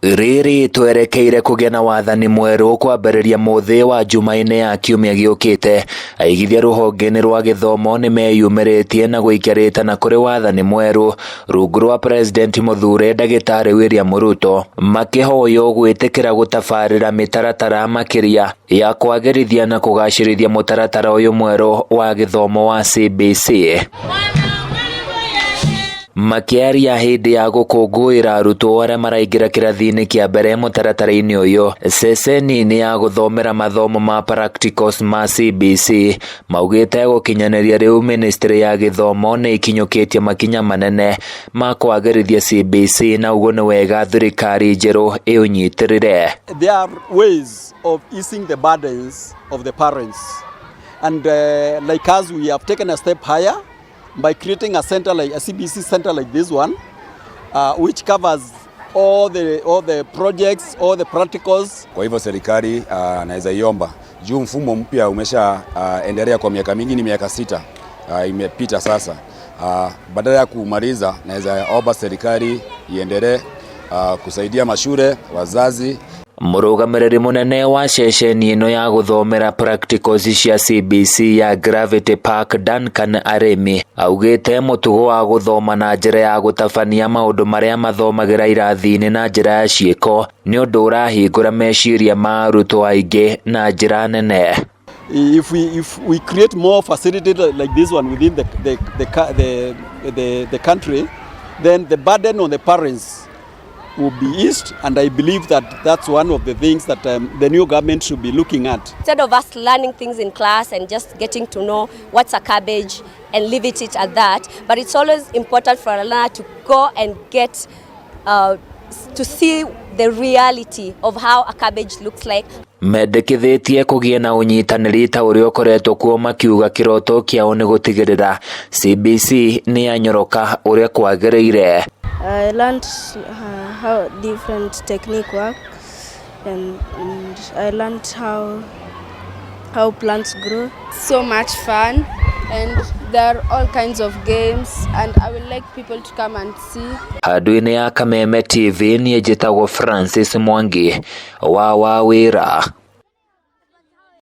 Rĩrĩ twerekeire kũgĩa na wathani mwerũ kwambĩrĩria mũthĩ wa Jumaine ya kiumia gĩũkĩte, aigithia rũhonge-inĩ rwa gĩthomo nĩmeyumĩrĩtie na gũikia rĩtana kũrĩ wathani mwerũ rungu rwa President mũthure ndagĩtarĩ William Ruto, makĩhoywo gwĩtĩkĩra gũtabarĩra mĩtaratara makĩria ya kwagĩrithia na kũgacĩrithia mũtaratara ũyũ mwerũ wa gĩthomo wa CBC. Makĩaria hĩndĩ ya gũkũngũĩra arutwo arĩa maraingĩra kĩrathi-inĩ kĩa mbere mũtaratara-inĩ ũyũ, ceceni-inĩ ya gũthomera mathomo ma practicals ma CBC, maugĩte gũkinyanĩria rĩu ministry ya gĩthomo nĩ ĩkinyũkĩtie makinya manene ma kwagĩrithia CBC na ũguo nĩ wega thirikari njerũ ĩũnyitĩrĩre. There are ways of easing the burdens of the parents, and like us, we have taken a step higher by creating a center like a CBC center like this one, which covers all the projects, all the practicals. Kwa hivyo serikali naweza iomba juu mfumo mpya umesha endelea kwa miaka mingi, ni miaka 6 imepita sasa. Badala ya kumaliza, naweza omba serikali iendelee kusaidia mashule, wazazi. Mũrũgamĩrĩri mũnene wa ceceni ĩno ya gũthomera practicals cia CBC ya Gravity Park, Duncan Aremi, augĩte mũtugo wa gũthoma na njĩra ya gũtabania maũndũ marĩa mathomagĩra irathi-inĩ na njĩra ya ciĩko nĩ ũndũ ũrahingũra meciria ma arutwo aingĩ na njĩra nene. If we create more facilities like this one within the country, then the burden on the parents will be eased, and I believe that that's one of the things that the new government should be looking at. Instead of us learning things in class and just getting to know what's a cabbage and leave it at that, but it's always important for a learner to go and get to see the reality of how a cabbage looks like. Mendekithĩtie kũgĩe na ũnyitanĩri ta ũrĩa ũkoretwo kuo, makiuga kĩroto kĩao nĩ gũtigĩrĩra CBC nĩ yanyoroka ũrĩa kwagĩrĩire. I learned how different technique work and I learned how plants grow. So much fun, and there are all kinds of games, and I would like people to come and see. Handũ-inĩ ya Kameme TV, niĩ njĩtagwo Francis Mwangi wa Wawĩra.